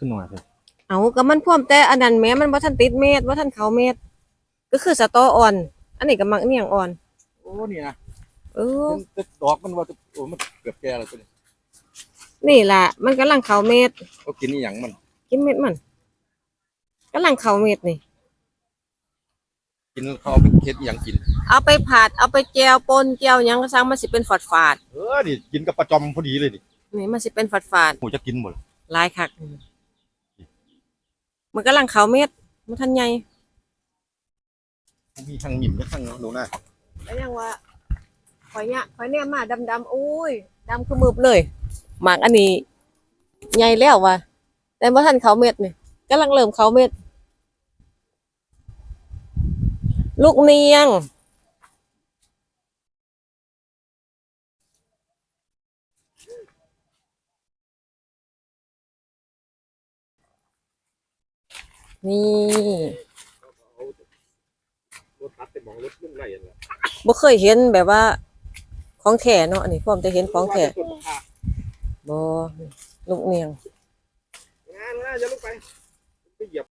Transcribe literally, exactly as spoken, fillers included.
ขึ้นหน่อยสิ เอาก็มันพร้อมแต่อันนั้นแหม มันบ่ทันติดเม็ด บ่ทันเข้าเม็ด ก็คือสะตออ่อน อันนี้ก็หมากเมี่ยงอ่อน โอ้ นี่นะ เออ มันจะดอกมันว่าจะ โอ้ มันเกือบแก่แล้วตัวนี้ นี่ล่ะ มันกำลังเข้าเม็ด ก็กินอีหยังมัน กินเม็ดมัน กำลังเข้าเม็ดนี่ กินเขาเอาไปเฮ็ดอีหยังกิน เอาไปผัด เอาไปแจ่ว ป่นแจ่วหยังก็ช่าง มันสิเป็นฝาดๆ เออ นี่กินกับปลาจอมพอดีเลยนี่ นี่มันสิเป็นฝาดๆ โอ้ จะกินบ่ล่ะ หลายคัก มันกำลังเข้าเม็ด มันทันใหญ่ มีทั้งนิ่มและทั้งหนูนะ แล้วยังว่า ข่อยเนี่ย ข่อยเนี่ยมาดำๆ โอ้ย ดำคือมืบเลย หมากอันนี้ ใหญ่แล้วว่ะ แต่บ่ทันเข้าเม็ดนี่ กำลังเริ่มเข้าเม็ด ลูกเนียง นี่ รถตัดไปมองรถลุงไล่นั่นแหละ บ่เคยเห็นแบบว่า ของแท้เนาะ อันนี้พร้อมจะเห็นของแท้ ว่าเป็นต้นมะพร้าว บ่ ลูกเนียง งานนะ อย่าลงไป ไปเหยียบ